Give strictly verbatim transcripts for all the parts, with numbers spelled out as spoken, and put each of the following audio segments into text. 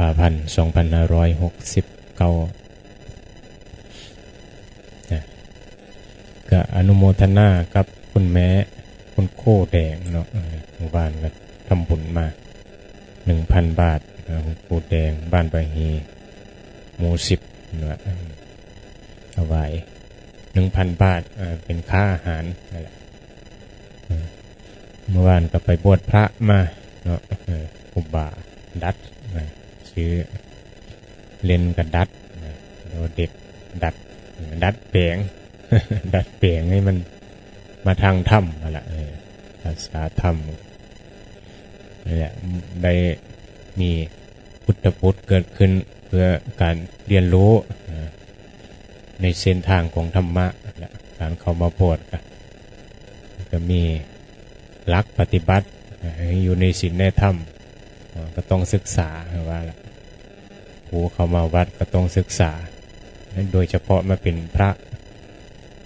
าพันธ์ สองพันห้าร้อยหกสิบเก้า นะ ก็อนุโมทนากับคุณแม่ คุณครูแดงเนาะ เออ เมื่อวานก็ทำบุญมา หนึ่งพันบาท นะ คุณครูแดง บ้านปะฮี หมู่สิบ นะ เออ ถวาย หนึ่งพันบาท เออ เป็นค่าอาหารนั่นแหละ เออ เมื่อวานก็ไปบวชพระมาเนาะ เออ ครูบาดัด นะ ชื่อเล่นก็ดัด นะ แล้วเด็กดัด ดัดแปลง ดัดแปลงให้มันมาทางธรรมนั่นแหละ เออ ภาษาธรรม นี่แหละ ได้มีพุทธพจน์เกิดขึ้นเพื่อการเรียนรู้ นะ ในเส้นทางของธรรมะ และการเข้ามาบวชก็ ก็มีหลักปฏิบัติ นะ ให้อยู่ในศีลในธรรม อ่า ก็ต้องศึกษา ว่าละ ผู้เข้ามาวัดก็ต้องศึกษา โดยเฉพาะมาเป็นพระ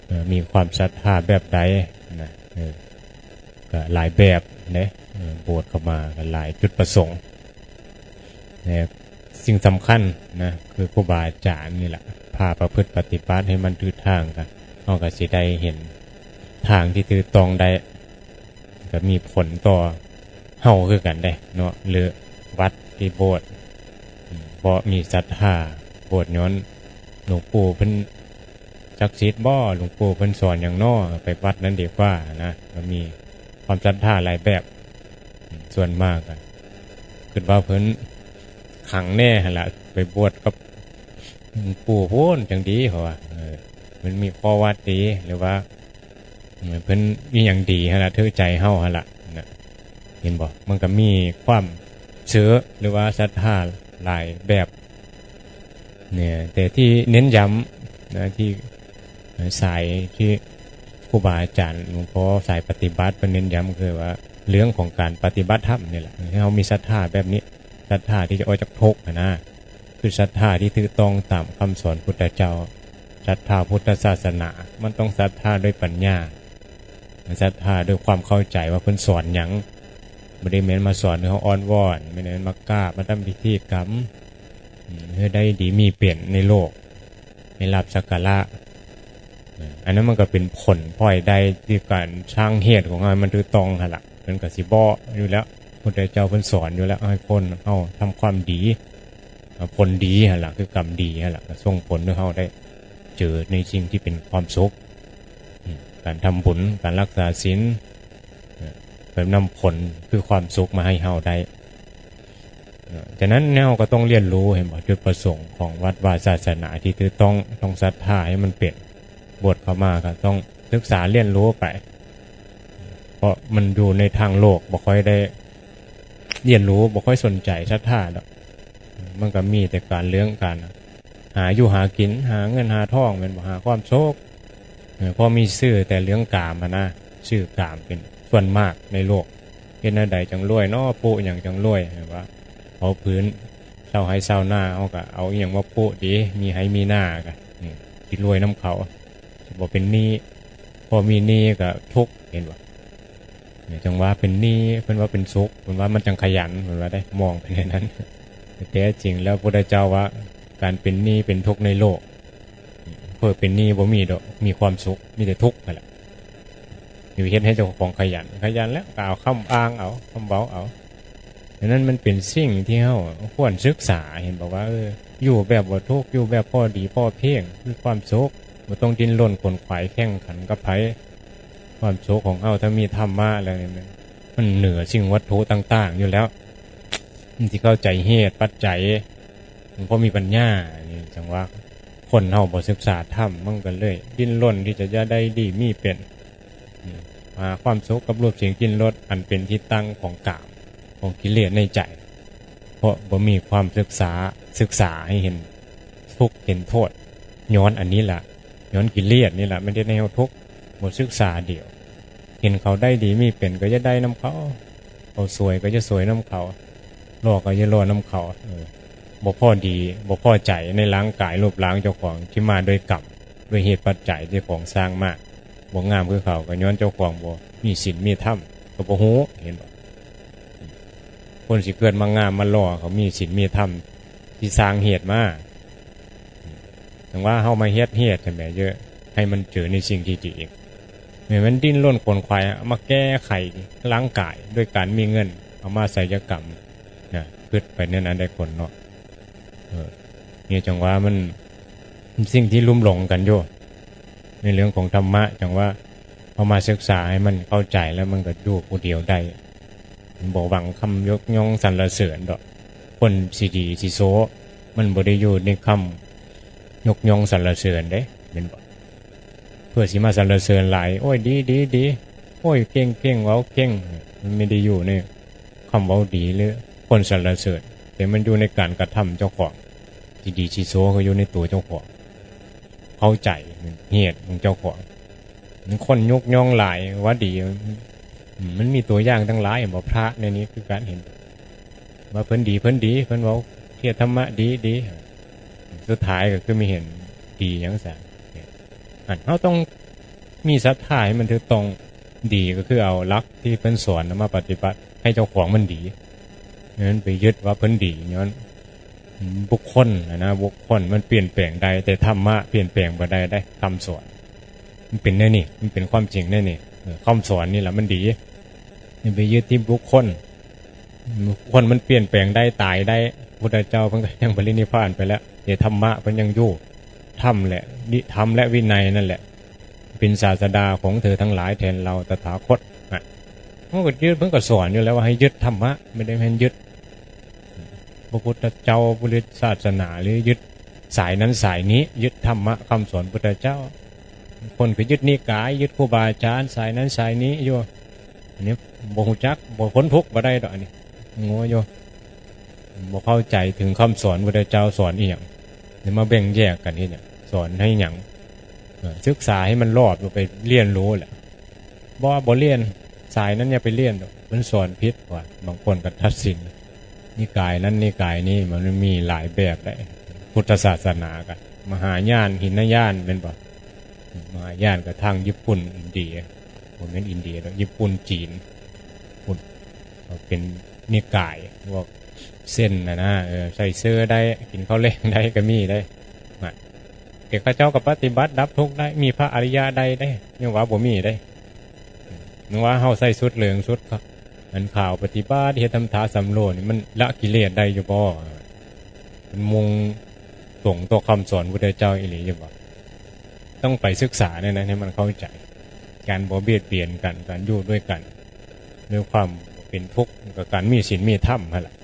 เอ่อ มีความศรัทธาแบบใดนะ เออ ก็หลายแบบเด้ เออ บวชเข้ามาก็หลายจุดประสงค์ นะ สิ่งสำคัญนะ คือครูบาอาจารย์นี่แหละ พาประพฤติปฏิบัติให้มันถือทางกัน เฮาก็สิได้เห็นทางที่ถือต้องได้ ก็มีผลต่อเฮาคือกันเด้เนาะ หรือวัดที่โบสถ์ อืม เพราะมีศรัทธา โบสถ์ย้อนหลวงปู่เพิ่นศักดิ์สิทธิ์บ่ หลวงปู่เพิ่นสอนหยังน้อ ไปวัดนั้นดีกว่านะ ก็มีความศรัทธาหลายแบบ อืม ส่วนมากอะ คิดว่าเพิ่นขลังแน่หั่นล่ะ ไปบวชกับหลวงปู่พู้นจั่งดี เพราะว่า เออ มันมีข้อวัดดี หรือว่า เออ เพิ่นมีหยังดีหั่นล่ะ ถือใจเฮาหั่นล่ะนะ เห็นบ่ มันก็มีความเชื่อหรือว่าศรัทธาหลายแบบ เนี่ย แต่ที่เน้นย้ำนะ ที่ เอ่อ สายที่ครูบาอาจารย์หลวงพ่อสายปฏิบัติเพิ่นเน้นย้ำคือว่าเรื่องของการปฏิบัติธรรมนี่แหละ ให้เฮามีศรัทธาแบบนี้ ศรัทธาที่จะออกจากทุกข์หั้นนะ คือศรัทธาที่ถูกต้องตามคำสอนพุทธเจ้า ศรัทธาพุทธศาสนา มันต้องศรัทธาด้วยปัญญา ศรัทธาด้วยความเข้าใจว่าเพิ่นสอนหยัง บ่ได้แม่นมาสอนให้เฮาอ้อนวอน บ่ได้แม่นมากราบ มาทำพิธีกรรม อืม ให้ได้ดีมีเป็นในโลก ให้ลาภสักการะ อืม อันนั้นมันก็เป็นผลพลอยได้ที่การสร้างเหตุของเฮาให้มันถูกต้องหั่นล่ะ มันก็สิบ่อยู่แล้ว พุทธเจ้าเพิ่นสอนอยู่แล้ว ให้คนเฮาทำความดี อ่า ผลดีหั่นล่ะ คือกรรมดีหั่นล่ะ ก็ส่งผลให้เฮาได้เจอในสิ่งที่เป็นความสุข อืม การทำบุญ การรักษาศีล เอ่อ ก็นำผลคือความสุขมาให้เฮาได้ เอ่อ ฉะนั้นเฮาก็ต้องเรียนรู้ เห็นบ่ จุดประสงค์ของวัดวาศาสนาที่ถูกต้อง ต้องศรัทธาให้มันเป็น บวชเข้ามาก็ต้องศึกษาเรียนรู้ไป เพราะมันอยู่ในทางโลก บ่ค่อยได้เรียนรู้ บ่ค่อยสนใจศรัทธาดอก มันก็มีแต่การเรื่องการหาอยู่หากิน หาเงินหาทอง แม่นบ่ หาความสุข เออ พอมีซื่อแต่เรื่องกามหั้นนะ ซื่อกามเป็นส่วนมากในโลก เฮ็ดแนวใดจั่งรวยน้อ ปุ๊หยังจั่งรวย เห็นบ่ เผาผืนชาวไร่ชาวนา เฮาก็เอาอิหยังมาปุ๊ดี มีไร่มีนาก็ อืม สิรวยนำเขา สิบ่เป็นหนี้ พอมีหนี้ก็ทุกข์ เห็นบ่ เนี่ย จั่งว่าเป็นหนี้ เพิ่นว่าเป็นสุข เพิ่นว่ามันจั่งขยัน เพิ่นว่าได้ มองไปในนั้น แต่แท้จริงแล้วพุทธเจ้าว่าการเป็นหนี้เป็นทุกข์ในโลก เพิ่นเป็นหนี้บ่มีดอก มีความสุข มีแต่ทุกข์นั่นแหละ อยู่เฮ็ดให้เจ้าของขยัน ขยันแล้วก็เอาคำอ้างเอา คำเว้าเอา ฉะนั้นมันเป็นสิ่งที่เฮาควรศึกษา เห็นบ่ว่า เออ อยู่แบบบ่ทุกข์ อยู่แบบพอดีพอเพียง คือความสุข บ่ต้องดิ้นรนขวนขวายแข่งขันกับไผ ความสุขของเฮาถ้ามีธรรมะแล้วนี่มัน มันเหนือสิ่งวัตถุต่างๆอยู่แล้ว มันสิเข้าใจเหตุปัจจัย มันพอมีปัญญา นี่จั่งว่าคนเฮาบ่ศึกษาธรรม มันก็เลยดิ้นรนที่จะ จะได้ดีมีเป็น อืม หาความสุขกับรูปเสียงกลิ่นรสอันเป็นที่ตั้งของกาม ของกิเลสในใจ เพราะบ่มีความศึกษา ศึกษาให้เห็นทุกข์เห็นโทษ ย้อนอันนี้ล่ะ ย้อนกิเลสนี่ล่ะ มันเฮ็ดให้เฮาทุกข์ บ่ศึกษาเดี๋ยว เห็นเขาได้ดีมีเป็นก็อย่าได้นำเขา เขาสวยก็อย่าสวยนำเขา หล่อก็อย่าหล่อนำเขา เออ บ่พอดี บ่พอใจในร่างกายรูปร่างเจ้าของที่มาโดยกรรม ด้วยเหตุปัจจัยที่ของสร้างมา บ่งามคือเขาก็ย้อนเจ้าของบ่มีศีลมีธรรม ก็บ่ฮู้ เห็นบ่ คนสิเกิดมางามมาหล่อ เขามีศีลมีธรรม ที่สร้างเหตุมา จั่งว่าเฮามาเฮ็ดเหตุใช่ไหมเยอะ ให้มันเจอในสิ่งที่ดี แม้มันดิ้นรนขวนขวายมาแก้ไขร่างกายด้วยการมีเงิน เอามาศัลยกรรมนะ คิดไปแนวนั้นได้คนเนาะ เออ เนี่ยจั่งว่ามัน สิ่งที่ลุ่มหลงกันอยู่ ในเรื่องของธรรมะ จั่งว่าเอามาศึกษาให้มันเข้าใจแล้วมันก็อยู่ผู้เดียวได้ บ่หวังคำยกย่องสรรเสริญดอก คนสิดีสิโซ มันบ่ได้อยู่ในคำยกย่องสรรเสริญเด้ แม่นบ่ เพื่อสิมาสรรเสริญหลาย โอ้ย ดี ดี ดี โอ้ย เก่ง เก่ง เว้าเก่ง มันไม่ได้อยู่ในคำเว้าดีหรือคนสรรเสริญ แต่มันอยู่ในการกระทำเจ้าของ สิดีสิโซก็อยู่ในตัวเจ้าของ เข้าใจเหตุของเจ้าของ มันคนยกย่องหลายว่าดี อืม มันมีตัวอย่างตั้งหลาย บ่ พระในนี้คือการเห็น ว่าเพิ่นดี เพิ่นดี เพิ่นเว้าเทศน์ธรรมะดี ดี สุดท้ายก็คือมีเห็นดีหยังซั่น อันเฮาต้องมีศรัทธาให้มันถูกต้องดี ก็คือเอาหลักที่เพิ่นสอนน่ะมาปฏิบัติให้เจ้าของมันดี นั้นไปยึดว่าเพิ่นดี ย้อนบุคคลน่ะนะ บุคคลมันเปลี่ยนแปลงได้ แต่ธรรมะเปลี่ยนแปลงบ่ได้เด้ คำสอน มันเป็นแนวนี้ มันเป็นความจริงแนวนี้ เออ คำสอนนี่แหละมันดี อย่าไปยึดที่บุคคล บุคคลมันเปลี่ยนแปลงได้ ตายได้ พุทธเจ้าเพิ่นก็ยังปรินิพพานไปแล้ว แต่ธรรมะเพิ่นยังอยู่ ธรรมแหละ วิ ธรรมและวินัยนั่นแหละ เป็นศาสดาของเธอทั้งหลายแทนเราตถาคต อ่ะ มันก็ยึด เพิ่นก็สอนอยู่แล้วว่าให้ยึดธรรมะ ไม่ได้ให้ยึดพระพุทธเจ้า พุทธศาสนา หรือยึดสายนั้นสายนี้ ยึดธรรมะคำสอนพุทธเจ้า คนก็ยึดนิกาย ยึดครูบาอาจารย์สายนั้นสายนี้อยู่ อันนี้บ่ฮู้จัก บ่พ้นทุกข์บ่ได้ดอก อันนี้โง่อยู่ บ่เข้าใจถึงคำสอนพุทธเจ้าสอนอีหยัง แล้วมาแบ่งแยกกันเฮ็ดหยัง สอนให้หยัง เออ ศึกษาให้มันรอบ ไปเรียนรู้แหละ บ่ บ่เรียน สายนั้นอย่าไปเรียนดอก มันสอนผิดว่า บางคนก็ตัดสิน นิกายนั้นนิกายนี้ มันมีหลายแบบเลย พุทธศาสนาก็ มหายาน หินยาน แม่นบ่ มหายานก็ทางญี่ปุ่น อินเดีย บ่แม่นอินเดียดอก ญี่ปุ่น จีน พุ้น ก็เป็นนิกาย พวกเซนน่ะนะ เออ ใส่เสื้อได้ กินข้าวแลงได้ก็มีเด้ นะ แต่เขาเจ้าก็ปฏิบัติดับทุกข์ได้ มีพระอริยะได้เด้ ยังว่าบ่มีเด้ ยังว่าเฮาใส่ชุดเหลืองชุดขาว อันขาวปฏิบัติเฮ็ดทำทาสำรวมนี่มันละกิเลสได้อยู่บ่ มันมุ่งตรงต่อคำสอนพุทธเจ้าอีหลีอยู่บ่ ต้องไปศึกษาเนี่ยนะ ให้มันเข้าใจ การบ่เบียดเบียนกัน การอยู่ด้วยกัน ด้วยความเป็นทุกข์ กับการมีศีลมีธรรมหั่นล่ะ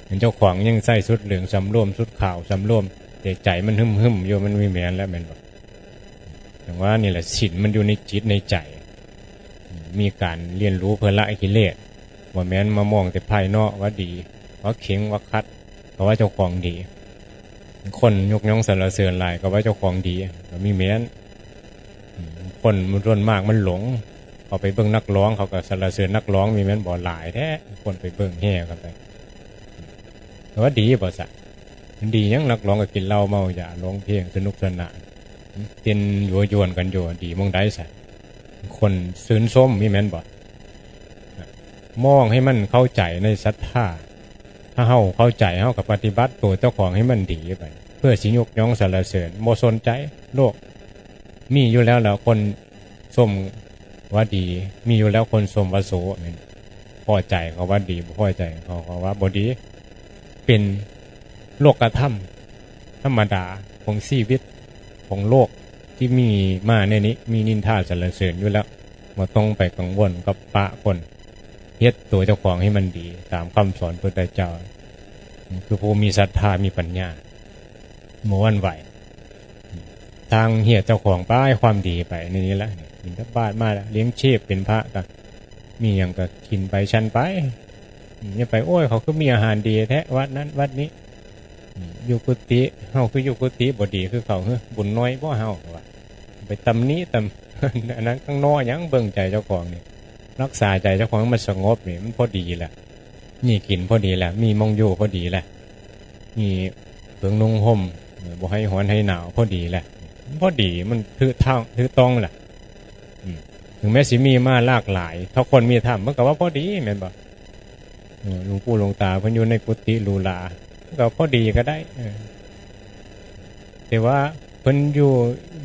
เห็นเจ้าของยังใส่ชุดเหลืองสำรวม ชุดขาวสำรวม แต่ใจมันหึ่มๆอยู่ มันมีแม่นแล้วแม่นบ่ จั่งว่านี่แหละศีลมันอยู่ในจิตในใจ มีการเรียนรู้เพื่อละกิเลส บ่แม่นมามองแต่ภายนอกว่าดี ว่าเข่งว่าคัด ก็ว่าเจ้าของดี คนยกย่องสรรเสริญหลายก็ว่าเจ้าของดี ก็มีแม่น คนมันส่วนมากมันหลง เขาไปเบิ่งนักร้อง เขาก็สรรเสริญนักร้อง มีแม่นบ่ หลายแท้ คนไปเบิ่งแห่กันไป แต่ว่าดีบ่ซะ มันดีหยัง นักร้องก็กินเหล้าเมายา ร้องเพลงสนุกสนาน เต้นยั่วยวนกันอยู่ ดีหม่องใดซะ คนชื่นชม มีแม่นบ่ มองให้มันเข้าใจในศรัทธา ถ้าเฮาเข้าใจ เฮาก็ปฏิบัติตัวเจ้าของให้มันดีไป เพื่อสิยกย่องสรรเสริญ บ่สนใจโลก มีอยู่แล้วล่ะ คนชมว่าดี มีอยู่แล้วคนชมว่าโส แม่น พอใจเขาว่าดี บ่พอใจเขาก็ว่าบ่ดี เป็นโลกธรรม ธรรมดาของชีวิตของโลกที่มีมาในนี้ มีนินทาสรรเสริญอยู่แล้ว บ่ต้องไปกังวลกับปะปน เฮ็ดตัวเจ้าของให้มันดี ตามคำสอนพุทธเจ้า คือผู้มีศรัทธา มีปัญญา บ่หวั่นไหว ทางเฮ็ดเจ้าของไป ความดีไป นี่ นี่ละ บิณฑบาตมาแล้ว เลี้ยงชีพเป็นพระก็ มีหยังก็กินไปฉันไป อย่าไป โอ้ย เขาคือมีอาหารดีแท้ วัดนั้นวัดนี้ อยู่กุฏิ เฮาคืออยู่กุฏิบ่ดีคือเขา เฮ้อ บุญน้อยบ่เฮา ว่า ไปตำหนิตำ อันนั้นข้างนอกหยัง เบิ่งใจเจ้าของนี่ รักษาใจเจ้าของให้มันสงบนี่ มันพอดีแหละ มีกินพอดีแหละ มีหม่องอยู่พอดีแหละ มีเพิงนุ่งห่ม เออ บ่ให้ร้อนให้หนาวพอดีแหละ มันพอดี มันถือทาง ถือต้องแหละ อืม ถึงแม้สิมีมาหลากหลาย ถ้าคนมีธรรม มันก็ว่าพอดี แม่นบ่ เออ หลวงปู่หลวงตาเพิ่นอยู่ในกุฏิหรูหรา ก็พอดีก็ได้ เออ แต่ว่าเพิ่นอยู่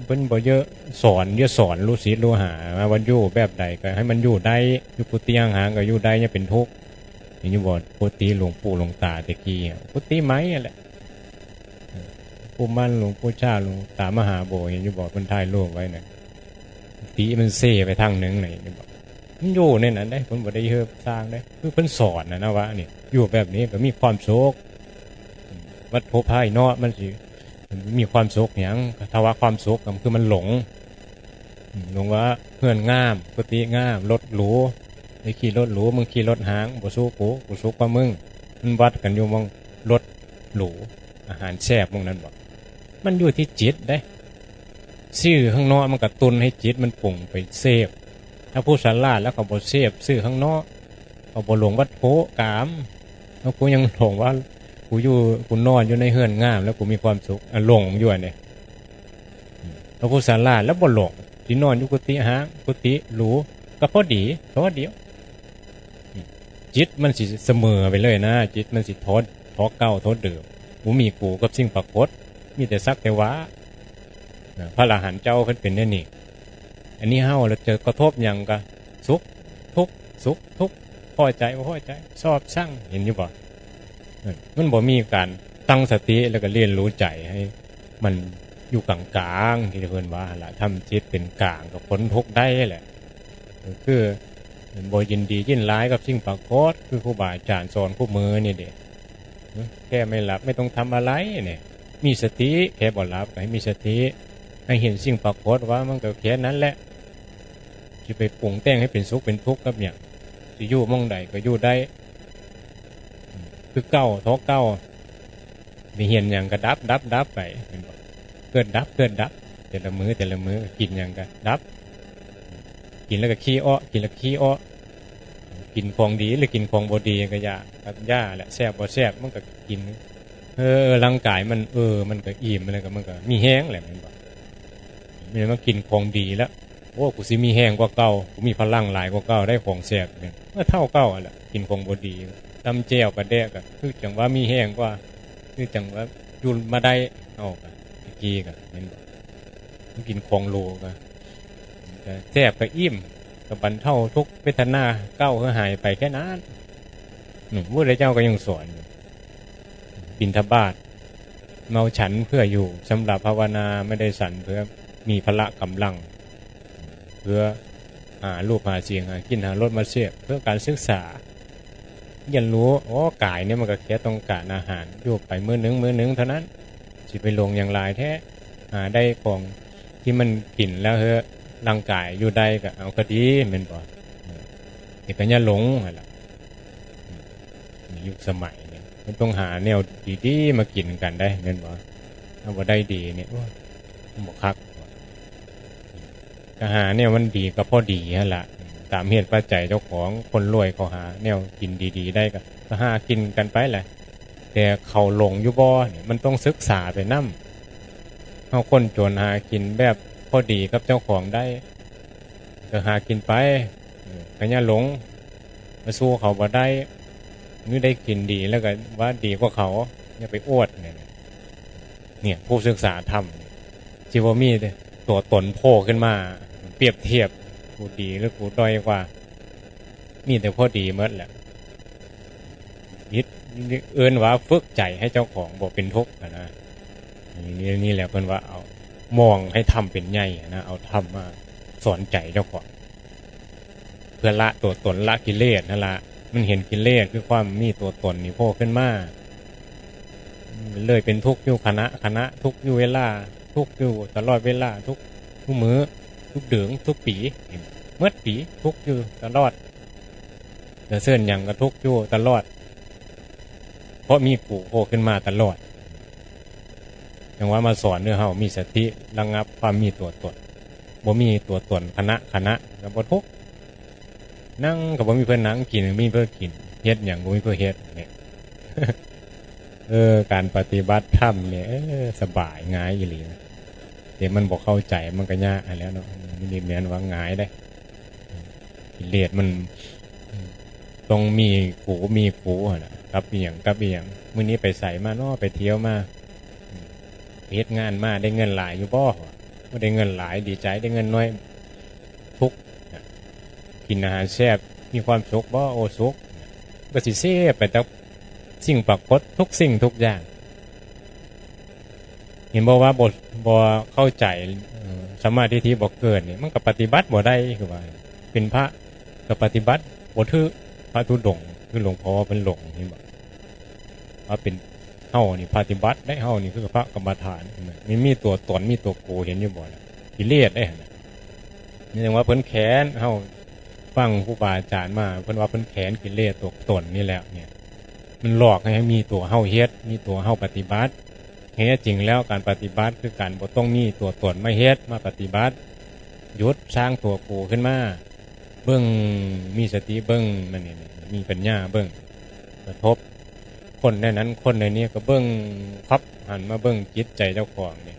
เพิ่นบ่เยอะสอน เยอะสอนลูกศิษย์ลูกหา ว่าอยู่แบบใดก็ให้มันอยู่ได้ อยู่กุฏิห่างๆก็อยู่ได้ อย่าเป็นทุกข์ เห็นอยู่บ่ กุฏิหลวงปู่หลวงตาแต่กี้อะ กุฏิไม้นั่นแหละ ปู่มั่น หลวงปู่ชา หลวงตามหาบัว เห็นอยู่บ่ เพิ่นถ่ายรูปไว้น่ะ กุฏิมันเซไปทางหนึ่งน่ะ เห็นอยู่บ่ มันอยู่ในนั้นเด้ เพิ่นบ่ได้เฮ็ดสร้างเด้ คือเพิ่นสอนน่ะนะว่า นี่ อยู่แบบนี้ก็มีความสุข วัตถุภายนอกมันสิมีความสุขหยัง ถ้าว่าความสุขก็คือมันหลง อืม หลงว่าเฮือนงาม กุฏิงาม รถหรู ได้ขี่รถหรู มึงขี่รถห้าง บ่สู้กู กูสุขกว่ามึง มันวัดกันอยู่หม่องรถหรู อาหารแซ่บหม่องนั้นบ่ มันอยู่ที่จิตเด้ ซื้อข้างนอกมันกระตุ้นให้จิตมันปรุงไปเสพ ถ้าผู้ฉลาดแล้วเขาบ่เสพ ซื้อข้างนอก เขาบ่หลงวัตถุกาม แล้วกูยังหลงว่า กูอยู่ กูนอนอยู่ในเฮือนงาม แล้วกูมีความสุข อ่ะ หลงอยู่อันนี้ แล้วผู้ฉลาดแล้วบ่หลง สินอนอยู่กุฏิห้าง กุฏิหรู ก็พอดี พอดี จิตมันสิเสมอไปเลยนะ จิตมันสิทอด ทอเก่า ทอเดิม บ่มีกูกับสิ่งปรากฏ มีแต่สักแต่ว่า นะ พระอรหันต์เจ้าเพิ่นเป็นแนวนี้ อันนี้เฮาแล้วเจอกระทบหยังก็สุข ทุกข์ สุข ทุกข์ พอใจ บ่พอใจ ชอบ ชัง เห็นอยู่บ่ เออ มันบ่มีการตั้งสติแล้วก็เรียนรู้ใจให้มันอยู่กลางๆ ที่เพิ่นว่าหั่นล่ะ ทำจิตเป็นกลางก็พ้นทุกข์ได้แหละ คือบ่ยินดียินร้ายกับสิ่งปรากฏ คือครูบาอาจารย์สอนคู่มื้อนี่เด้ แค่ไม่หลับไม่ต้องทำอะไรเนี่ย มีสติ แค่บ่หลับก็ให้มีสติ ให้เห็นสิ่งปรากฏว่ามันก็แค่นั้นแหละ สิไปปรุงแต่งให้เป็นสุขเป็นทุกข์กับหยัง สิอยู่หม่องใดก็อยู่ได้ คือเก่า เท่าเก่า มีเห็นหยังก็ดับ ดับ ดับไป เห็นบ่ เกิดดับ เกิดดับ แต่ละมื้อ แต่ละมื้อ กินหยังก็ดับ กินแล้วก็ขี้อ้อ กินแล้วก็ขี้อ้อ กินของดีหรือกินของบ่ดีก็อย่า ก็อย่าแหละ แซ่บบ่แซ่บมันก็กิน เออ ร่างกายมัน เออ มันก็อิ่ม มันก็ มันก็มีแฮงแหละ แม่นบ่ แม่นมากินของดีแล้ว โอ้ กูสิมีแฮงกว่าเก่า กูมีพลังหลายกว่าเก่า ได้ของแซ่บเนี่ย เออ เท่าเก่าหั่นแหละ กินของบ่ดี ตำแจ่วปลาแดกอะ คือจั่งว่ามีแฮงกว่า คือจั่งว่าอยู่มาได้ เอากะ ตะกี้กะ แม่นบ่ มันกินของโลกะ กะแซ่บกะอิ่ม กะบรรเทาทุกข์เวทนา เก่าก็หายไปแค่นั้น อืม พระพุทธเจ้าก็ยังสอนอยู่ บิณฑบาต เมาฉันเพื่ออยู่ สำหรับภาวนา ไม่ได้ฉันเพื่อมีพละกำลัง เพื่อหารูปหาเสียง หากินหารสมาเสพ เพื่อการศึกษา เรียนรู้ โอ้ กายเนี่ยมันก็แค่ต้องการอาหาร อยู่ไปมื้อหนึ่ง มื้อหนึ่งเท่านั้น สิไปหลงหยังหลายแท้ หาได้ของที่มันกินแล้วเฮ้อ ร่างกายอยู่ได้ก็เอาก็ดี แม่นบ่ เออ แต่ก็อย่าหลงหั่นล่ะ อืม ยุคสมัยเนี่ย มันต้องหาแนวดีๆ มากินกันได้ แม่นบ่ เอาบ่ได้ดีเนี่ย โอ้ย บ่คัก ก็หาแนวมันดีก็พอดีหั่นล่ะ ตามเหตุปัจจัยเจ้าของ คนรวยเขาหาแนวกินดีๆ ได้ก็ ก็หากินกันไปแหละ แต่เขาหลงอยู่บ่เนี่ย มันต้องศึกษาไปนำ เฮาคนจนหากินแบบพอดีกับเจ้าของได้ ก็หากินไป เออ ก็อย่าหลง มาสู้เขาบ่ได้ มื้อได้กินดีแล้วก็ว่าดีกว่าเขา อย่าไปอวดเนี่ย เนี่ย ผู้ศึกษาธรรมเนี่ย สิบ่มีตัวตนโผล่ขึ้นมา เปรียบเทียบ กูดีหรือกูด้อยกว่า มีแต่พอดีหมดแหละ อิด เอิ้นว่าฝึกใจให้เจ้าของบ่เป็นทุกข์หั้นนะ นี่ นี่แหละเพิ่นว่าเอา มองให้ธรรมเป็นใหญ่หั้นนะ เอาธรรมมาสอนใจเจ้าของ เพื่อละตัวตน ละกิเลสนั่นล่ะ มันเห็นกิเลสคือความมีตัวตนนี่โผล่ขึ้นมา เลยเป็นทุกข์อยู่ขณะขณะ ทุกข์อยู่เวลา ทุกข์อยู่ตลอดเวลา ทุก ทุกมื้อ ทุกเดือน ทุกปี หมดปี ทุกข์อยู่ตลอด จะเซิ้นหยังก็ทุกข์อยู่ตลอด เพราะมีกูโผล่ขึ้นมาตลอด จั่งว่ามาสอนเฮามีสติระงับความมีตัวตน บ่มีตัวตนขณะขณะก็บ่ทุกข์ นั่งก็บ่มีเพิ่นนั่ง กินก็บ่มีเพิ่นกิน เฮ็ดหยังบ่มีเพิ่นเฮ็ดเนี่ย เออ การปฏิบัติธรรมเนี่ย เออ สบายง่ายอีหลีนะ แต่มันบ่เข้าใจมันก็ยากหั้นแหล้วเนาะ มันนี่แม่นว่าง่ายเด้ กิเลสมัน ต้องมีกูมีกูหั่นน่ะ กับอีหยัง กับอีหยัง มื้อนี้ไปไสมาน้อ ไปเที่ยวมา อืม ไปเฮ็ดงานมา ได้เงินหลายอยู่บ่ บ่ได้เงินหลาย ดีใจ ได้เงินน้อย ทุกข์ กินอาหารแซ่บ มีความสุขบ่ โอ้ สุข ก็สิเสพไปกับสิ่งปรากฏทุกสิ่งทุกอย่าง เห็นบ่ว่าบ่ บ่เข้าใจ เอ่อ สัมมาทิฏฐิบ่เกิดนี่ มันก็ปฏิบัติบ่ได้ คือว่า เป็นพระก็ปฏิบัติบ่ถืก พระธุดงค์ คือหลวงพ่อเพิ่นหลง เห็นบ่ ว่าเป็น เฮานี่ปฏิบัติได้ เฮานี่คือพระกรรมฐาน มันมีตัวตน มีตัวกู เห็นอยู่บ่ล่ะ กิเลสเด้หั่นน่ะ นี่เรียกว่าเพิ่นแขน เฮาฟังครูบาอาจารย์มา เพิ่นว่าเพิ่นแขนกิเลสตัวตนนี่แหละเนี่ย มันหลอกให้มีตัวเฮาเฮ็ด มีตัวเฮาปฏิบัติ แท้จริงแล้วการปฏิบัติคือการบ่ต้องมีตัวตนมาเฮ็ด มาปฏิบัติ หยุดสร้างตัวกูขึ้นมา เบิ่ง มีสติเบิ่ง มันนี่ มีปัญญาเบิ่ง กระทบ คนในนั้น คนในนี้ก็เบิ่ง พับ หันมาเบิ่งจิตใจเจ้าของนี่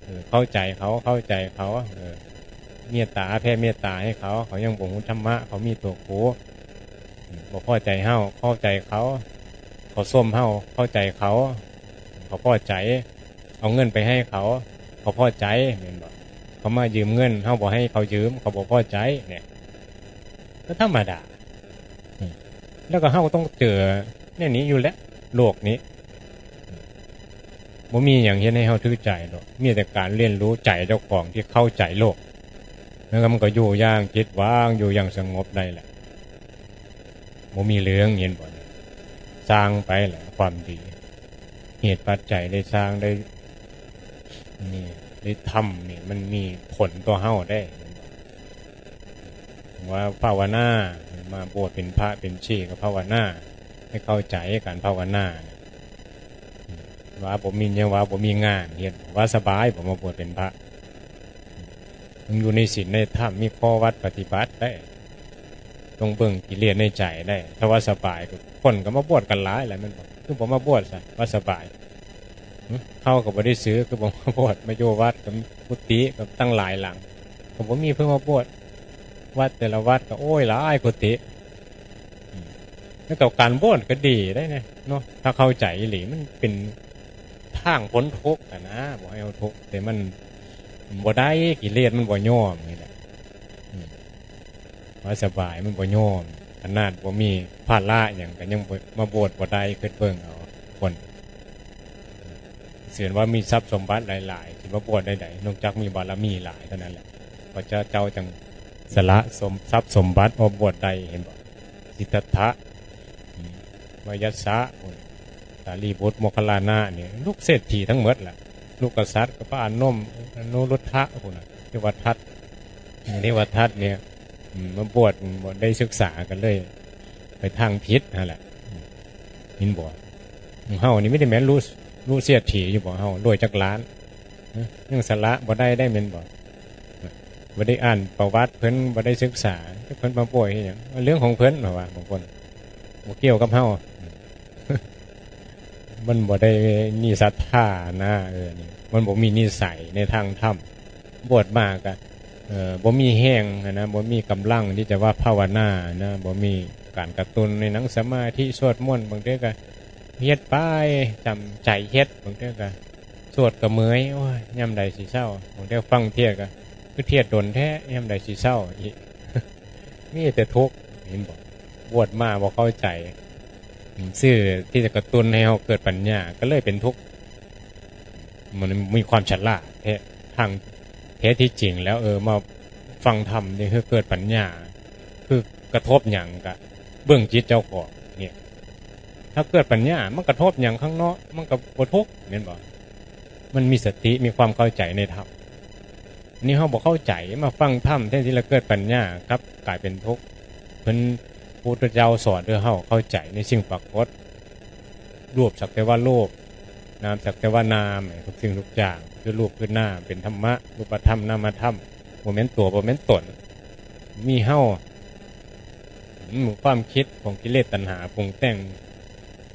เออ เข้าใจเขา เข้าใจเขา เออ เมตตา แผ่เมตตาให้เขา เขายังบ่ฮู้ธรรมะ เขามีตัวกู อืม บ่พอใจเฮา เข้าใจเขา เขาชมเฮา เข้าใจเขา เขาพอใจ เอาเงินไปให้เขา เขาพอใจ แม่นบ่ เขามายืมเงิน เฮาบ่ให้เขายืม เขาบ่พอใจ เนี่ย ก็ธรรมดา อืม แล้วก็เฮาก็ต้องเจอแนวนี้อยู่แล้ว โลกนี้ อืม บ่มีหยังเฮ็ดให้เฮาถืกใจดอก มีแต่การเรียนรู้ใจเจ้าของที่เข้าใจโลก แล้วมันก็อยู่อย่างจิตว่าง อยู่อย่างสงบได้แหละ บ่มีเรื่อง เห็นบ่เนี่ย สร้างไปแหละความดี เหตุปัจจัยได้สร้างได้ นี่ ได้ทำนี่ มันมีผลต่อเฮาได้ ว่าภาวนา มาบวชเป็นพระเป็นชีก็ภาวนา ให้เข้าใจการภาวนา ว่าบ่มีเนี่ย ว่าบ่มีงานเฮ็ด ว่าสบายบ่ มาบวชเป็นพระ มันอยู่ในศีลในธรรม มีข้อวัดปฏิบัติได้ ต้องเบิ่งกิเลสในใจได้ ถ้าว่าสบายก็ คนก็มาบวชกันหลายแหละ แม่นบ่ คือบ่มาบวชซะ ว่าสบาย หึ เฮาก็บ่ได้ซื้อ คือบ่มาบวช มาอยู่วัดก็กุฏิก็ตั้งหลายหลัง ก็บ่มีเพิ่นมาบวช วัดแต่ละวัดก็ โอ้ย หลายกุฏิ อืม แล้วก็การบวชก็ดีได้เนี่ยเนาะ ถ้าเข้าใจอีหลี มันเป็นทางพ้นทุกข์อะนะ บ่ให้เอาทุกข์ แต่มันบ่ได้ กิเลสมันบ่ยอมนี่แหละ อืม ว่าสบายมันบ่ยอม ขนาดบ่มีภาระหยังก็ยังบ่ มาบวชบ่ได้ คิดเบิ่งเอา คน เสียว่ามีทรัพย์สมบัติหลายๆ สิมาบวชได้ใด นอกจากมีบารมีหลายเท่านั้นแหละ พระเจ้าจังสละสม ทรัพย์สมบัติออกบวชได้ เห็นบ่ สิทธัตถะ อืม วยัสสะ พุ้น สารีบุตร โมคคัลลานะเนี่ย ลูกเศรษฐีทั้งหมดแหละ ลูกกษัตริย์ก็พระอนุม อนุรุทธะ พุ้นน่ะ เทวทัต เทวทัตเนี่ย อืม มาบวช บ่ได้ศึกษากันเลย ไปทางผิดนั่นแหละ อืม เห็นบ่ เฮานี่มีแต่แม่นลูก ลูกเศรษฐีอยู่บ่ เฮา รวยจักล้าน ฮะ ยังสละบ่ได้ ได้แม่นบ่ บ่ได้อ่านประวัติเพิ่น บ่ได้ศึกษา เพิ่นมาบวชเฮ็ดหยัง เรื่องของเพิ่น เพราะว่าบางคน บ่เกี่ยวกับเฮา มันบ่ได้มีศรัทธานะ เออ นี่ มันบ่มีนิสัยในทางธรรม บวชมาก็ เอ่อ บ่มีแฮงหั้นนะ บ่มีกำลังที่จะว่าภาวนานะ บ่มีการกระตุ้นในหนังสมาธิ สวดมนต์ บางเทื่อก็เฮ็ดไป จำใจเฮ็ด บางเทื่อก็สวดก็เมื่อย โอ้ย ยามใดสิเซา บางเทื่อฟังเทศน์ก็ คือเทศน์โดนแท้ ยามใดสิเซาอีก มีแต่ทุกข์ เห็นบ่ บวชมาบ่เข้าใจ อืม ซื่อที่จะกระตุ้นให้เฮาเกิดปัญญา ก็เลยเป็นทุกข์ มันมีความฉลาดแท้ ทางแท้ที่จริงแล้ว เออ มาฟังธรรมนี่คือเกิดปัญญา คือกระทบหยังก็เบิ่งจิตเจ้าของเนี่ย ถ้าเกิดปัญญา มันกระทบหยังข้างนอก มันก็บ่ทุกข์ แม่นบ่ มันมีสติ มีความเข้าใจในธรรม อันนี้เฮาบ่เข้าใจ มาฟังธรรมแทนที่จะเกิดปัญญา กลับกลายเป็นทุกข์ เพิ่น พุทธเจ้าสอนให้เฮาเข้าใจในสิ่งปรากฏ รูปสักแต่ว่ารูป นามสักแต่ว่านาม ทุกสิ่งทุกอย่างคือรูปคือนาม เป็นธรรมะ รูปธรรม นามธรรม บ่แม่นตัว บ่แม่นตน มีเฮา อืม ความคิดของกิเลสตัณหาปรุงแต่ง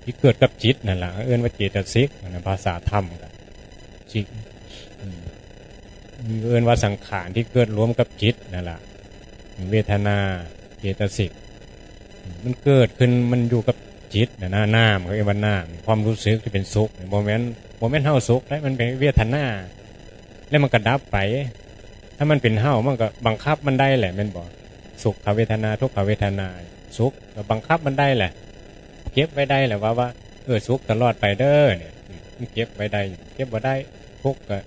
ที่เกิดกับจิตนั่นล่ะ เอิ้นว่าเจตสิกนะ ภาษาธรรมก็ จิต อืม เอิ้นว่าสังขารที่เกิดร่วมกับจิตนั่นล่ะ เวทนา เจตสิก มันเกิดขึ้น มันอยู่กับจิตนะนะ นาม เขาเรียกว่านาม ความรู้สึกที่เป็นสุขนี่ บ่แม่น บ่แม่นเฮาสุขได้ มันเป็นเวทนา แล้วมันก็ดับไป ถ้ามันเป็นเฮา มันก็บังคับมันได้แหละ แม่นบ่ สุขเวทนา ทุกขเวทนา สุขก็บังคับมันได้แหละ เก็บไว้ได้แหละว่า ว่า เออ สุขตลอดไปเด้อเนี่ย มันเก็บไว้ได้ เก็บบ่ได้ ทุกข์ก็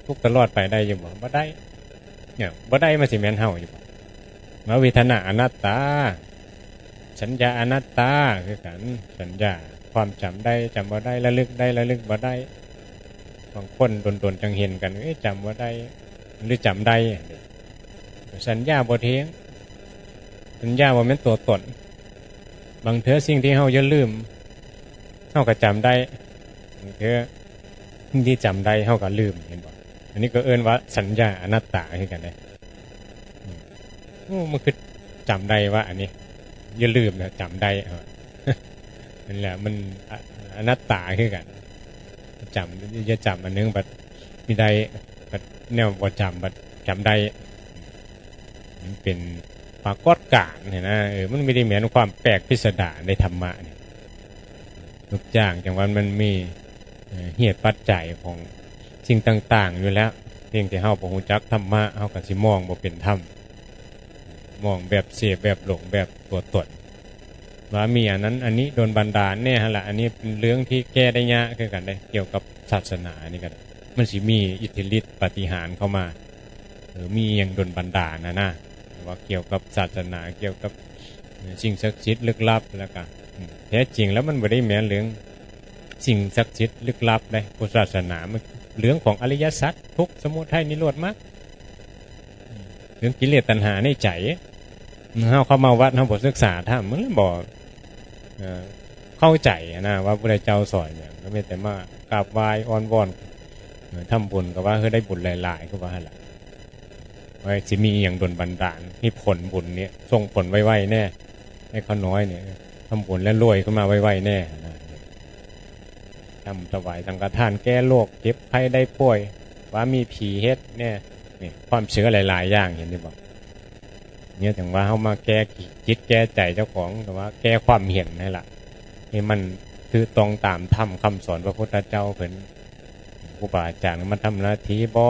ทุกข์ตลอดไปได้อยู่บ่ บ่ได้ เนี่ย บ่ได้ มันสิแม่นเฮาอยู่บ่ ว่าเวทนาอนัตตา สัญญาอนัตตาคือกัน สัญญา ความจำได้ จำบ่ได้ ระลึกได้ ระลึกบ่ได้ บางคนโดนๆ จั่งเห็นกัน เอ๊ะ จำบ่ได้ หรือจำได้ สัญญาบ่เที่ยง สัญญาบ่แม่นตัวตน บางเทื่อสิ่งที่เฮาอย่าลืม เฮาก็จำได้ บางเทื่อสิ่งที่จำได้ เฮาก็ลืม เห็นบ่ อันนี้ก็เอิ้นว่าสัญญาอนัตตาคือกันเด้ อืม โอ้ มันคือจำได้ว่าอันนี้ อย่าลืมนะ จำได้ เออ นั่นแหละ มัน อ- อนัตตาคือกัน จำ อย่าจำอันหนึ่ง บัดมีได้ บัดแนวบ่จำ บัดจำได้ มันเป็นปรากฏการณ์เนี่ยนะ เออ มันไม่ได้แม่นความแปลกพิสดารในธรรมะเนี่ย ทุกอย่างจังว่ามันมี เอ่อ เหตุปัจจัยของสิ่งต่างๆ อยู่แล้ว เพียงแต่เฮาบ่ฮู้จักธรรมะ เฮาก็สิมองบ่เป็นธรรม มองแบบเสพ แบบหลง แบบตัวตน ว่ามีอันนั้นอันนี้ดลบันดาลแน่หั่นล่ะ อันนี้เป็นเรื่องที่แก้ได้ยากคือกันเด้ เกี่ยวกับศาสนานี่ก็ได้ มันสิมีอิทธิฤทธิ์ปาฏิหาริย์เข้ามา เออ มีอิหยังดลบันดาลนะนะ แต่ว่าเกี่ยวกับศาสนา เกี่ยวกับ เอ่อ สิ่งศักดิ์สิทธิ์ลึกลับ แล้วก็ อืม แท้จริงแล้วมันบ่ได้แม่นเรื่องสิ่งศักดิ์สิทธิ์ลึกลับเด้ พุทธศาสนามันเรื่องของอริยสัจ ทุกข์ สมุทัย นิโรธ มรรค เรื่องกิเลสตัณหาในใจ เฮาเข้ามาวัด เฮาบ่ศึกษาธรรม มันเลยบ่ เอ่อ เข้าใจนะ ว่าพระพุทธเจ้าสอนหยัง ก็มีแต่มากราบไหว้อ้อนวอน เอ่อ ทำบุญก็ว่า เฮ้ย ได้บุญหลายๆ ก็ว่าหั่นล่ะ ว่าสิมีอหย่างดลบันดาล ให้ผลบุญเนี่ย ส่งผลไวๆ แน่ ให้ข้าน้อยเนี่ย ทำบุญแล้วรวยขึ้นมาไวๆ แน่นะ ทำถวายสังฆทาน แก้โรค เจ็บไข้ได้ป่วย ว่ามีผีเฮ็ดแน่ นี่ ความเชื่อหลายๆ อย่าง เห็นบ่ เนี่ย ถึงว่าเฮามาแก้จิตแก้ใจเจ้าของ แต่ว่าแก้ความเห็นนั่นล่ะ ให้มันถูกต้องตามธรรมคำสอนพระพุทธเจ้าเพิ่น ครูบาอาจารย์มาทำหน้าที่บ่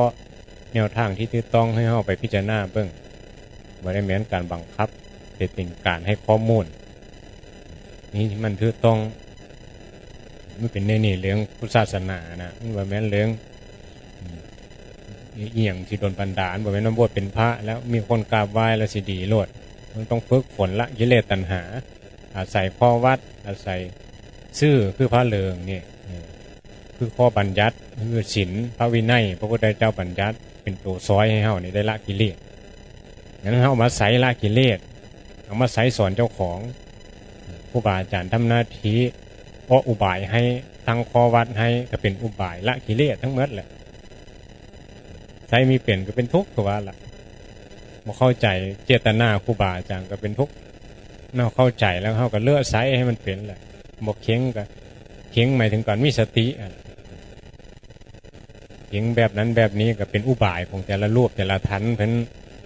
แนวทางที่ถูกต้องให้เฮาไปพิจารณาเบิ่ง บ่ได้แม่นการบังคับ แต่เป็นการให้ข้อมูล นี่มันถูกต้อง มันเป็นในนี่เรื่องพุทธศาสนานะ มันบ่แม่นเรื่อง อืม อีหยังที่ดลบันดาล บ่แม่นว่าบวชเป็นพระแล้วมีคนกราบไหว้แล้วสิดีโลด มันต้องฝึกฝนละกิเลสตัณหา อาศัยข้อวัด อาศัยซื่อคือพระเหลืองนี่ เออ คือข้อบัญญัติ คือศีล พระวินัย พระพุทธเจ้าบัญญัติ เป็นตัวซอยให้เฮานี่ได้ละกิเลส งั้นเฮาเอามาใช้ละกิเลส เอามาใช้สอนเจ้าของ ครูบาอาจารย์ทำหน้าที่ออกอุบายให้ ตั้งข้อวัดให้ ก็เป็นอุบายละกิเลสทั้งหมดแหละ ใช้มีเป็นก็เป็นทุกข์ คือว่าล่ะ บ่เข้าใจเจตนาครูบาอาจารย์ก็เป็นทุกข์ เนาะ เข้าใจแล้วเฮาก็เลือกใช้ให้มันเป็นแหละ บ่เข็งก็ เข็งหมายถึงการมีสติอะ เข็งแบบนั้นแบบนี้ก็เป็นอุบายของแต่ละรูปแต่ละท่านเพิ่น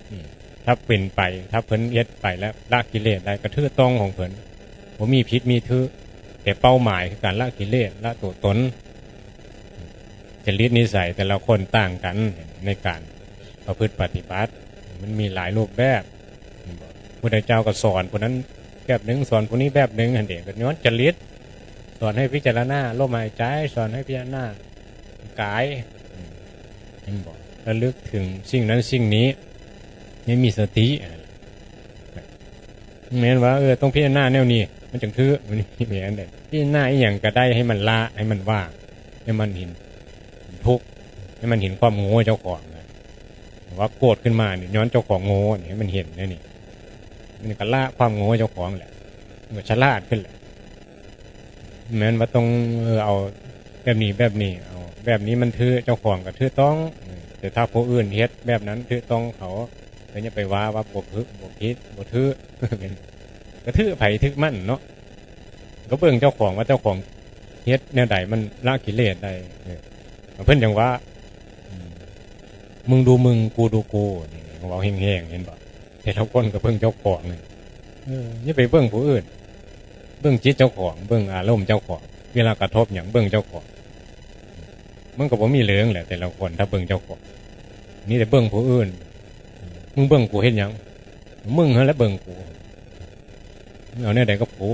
อืม ถ้าเป็นไป ถ้าเพิ่นเฮ็ดไปแล้วละกิเลสได้ก็ถูกต้องของเพิ่น บ่มีผิดมีถูก แต่เป้าหมายคือการละกิเลส ละตัวตน จริตนิสัยแต่ละคนต่างกัน ในการประพฤติปฏิบัติ มันมีหลายรูปแบบ พุทธเจ้าก็สอนผู้นั้นแบบหนึ่ง สอนผู้นี้แบบหนึ่ง หั่นเด้ ก็ย้อนจริต สอนให้พิจารณาลมหายใจ สอนให้พิจารณากาย เห็นบ่ ระลึกถึงสิ่งนั้นสิ่งนี้ ให้มีสติ แม่นว่า เออ ต้องพิจารณาแนวนี้ มันจังถืก มันแม่นเด้ พิจารณาอีหยังก็ได้ ให้มันละ ให้มันว่าง ให้มันเห็นทุกข์ ให้มันเห็นความโง่เจ้าของนะ ว่าโกรธขึ้นมาเนี่ย ย้อนเจ้าของโง่เนี่ย ให้มันเห็นนะนี่ มันก็ละความโง่เจ้าของแหละ มันก็ฉลาดขึ้นแหละ แม่นว่าต้อง เออ เอาแบบนี้แบบนี้ เอาแบบนี้มันถืก เจ้าของก็ถูกต้อง เออ แต่ถ้าผู้อื่นเฮ็ดแบบนั้นถูกต้องเขา ก็อย่าไปว่า ว่าบ่ถืก บ่ผิด บ่ถืก ก็ถืกไผถืกมันเนาะ ก็เบิ่งเจ้าของว่าเจ้าของเฮ็ดแนวใดมันละกิเลสได้ เออ เพิ่นจั่งว่า อืม มึงดูมึง กูดูกู นี่ เว้าแฮงๆ เห็นบ่ แต่ละคนก็เบิ่งเจ้าของนี่ เออ อย่าไปเบิ่งผู้อื่น เบิ่งจิตเจ้าของ เบิ่งอารมณ์เจ้าของ เวลากระทบหยังเบิ่งเจ้าของ มันก็บ่มีเหลืองแหละ แต่ละคนถ้าเบิ่งเจ้าของ นี่แต่เบิ่งผู้อื่น มึงเบิ่งกูเฮ็ดหยัง มึงหั่นแหละเบิ่งกู มึงเอาแนวใดกับกู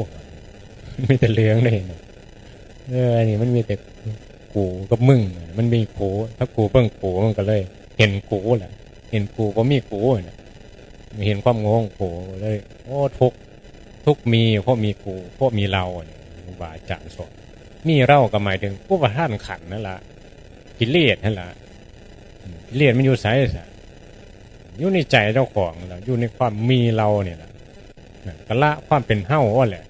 มีแต่เหลืองเลย เออ อันนี้มันมีแต่กูกับมึง มันมีกู ถ้ากูเบิ่งกูมันก็เลย เห็นกูแหละ เห็นกูบ่มีกูน่ะ เห็นความโง่ของกูเลย โอ้ ทุกข์ ทุกข์มีเพราะมีกู เพราะมีเราเนี่ย ครูบาอาจารย์สอน มีเราก็หมายถึงอุปาทานขันธ์นั่นล่ะ กิเลสนั่นล่ะ อืม กิเลสมันอยู่ไสซะ อยู่ในใจเจ้าของนั่นล่ะ อยู่ในความมีเราเนี่ยล่ะ นะ ก็ละความเป็นเฮานั่นแหละ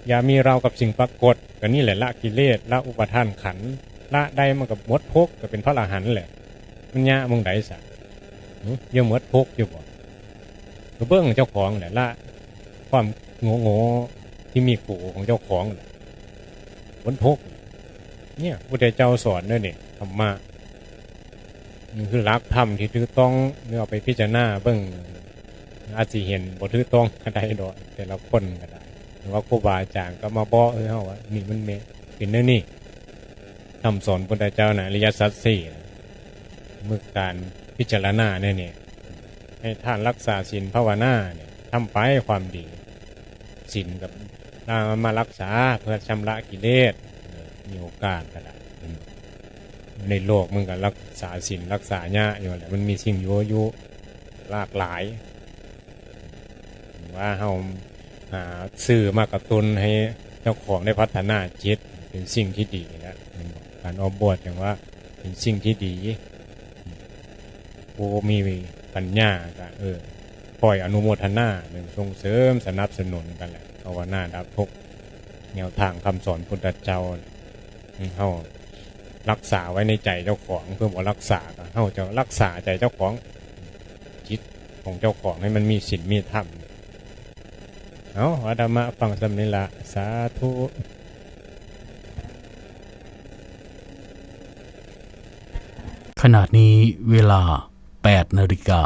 อย่ามีเรากับสิ่งปรากฏ ก็นี่แหละละกิเลส ละอุปาทานขันธ์ ละได้มันก็หมดทุกข์ ก็เป็นพระอรหันต์แหละ มันยากหม่องใดซะ หึ ยังหมดทุกข์อยู่บ่ ก็เบิ่งเจ้าของแหละ ละความโง่ๆที่มีกูของเจ้าของแหละ พ้นทุกข์ เนี่ย พุทธเจ้าสอนเด้อนี่ ธรรมะ นี่คือหลักธรรมที่ถูกต้อง เมื่อเอาไปพิจารณาเบิ่ง อาจสิเห็นบ่ถูกต้องก็ได้ดอก แต่ละคนก็ได้ หรือว่าครูบาอาจารย์ก็มาบอกให้เฮาว่า นี่มันแม่น เป็นแนวนี้ คำสอนพุทธเจ้าน่ะ อริยสัจสี่น่ะ เมื่อการพิจารณาเนี่ย เนี่ย ให้ทานรักษาศีลภาวนาเนี่ย ทำไปความดี ศีลกับ มารักษาเพื่อชำระกิเลส เออ มีโอกาสก็ได้ ในโลกมันก็รักษาศีลรักษายากอยู่แหละ มันมีสิ่งยั่วยุหลากหลาย ว่าเฮาหาสื่อมากระตุ้นให้เจ้าของได้พัฒนาจิต เป็นสิ่งที่ดีแล้ว การออกบวชอย่างว่าเป็นสิ่งที่ดี ผู้มีปัญญาก็ เออ คอยอนุโมทนา หนึ่ง ส่งเสริมสนับสนุนกันแหละ ภาวนาดับทุกข์ แนวทางคำสอนพุทธเจ้า เฮารักษาไว้ในใจเจ้าของ เพื่อบ่รักษาก็เฮาจะรักษาใจเจ้าของ จิตของเจ้าของให้มันมีศีลมีธรรม เอา อาตมาฟังสำนี้ละ สาธุ ขณะนี้เวลา แปดนาฬิกา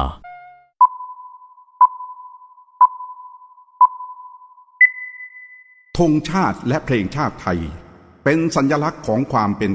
ธงชาติและเพลงชาติไทย เป็นสัญลักษณ์ของความเป็น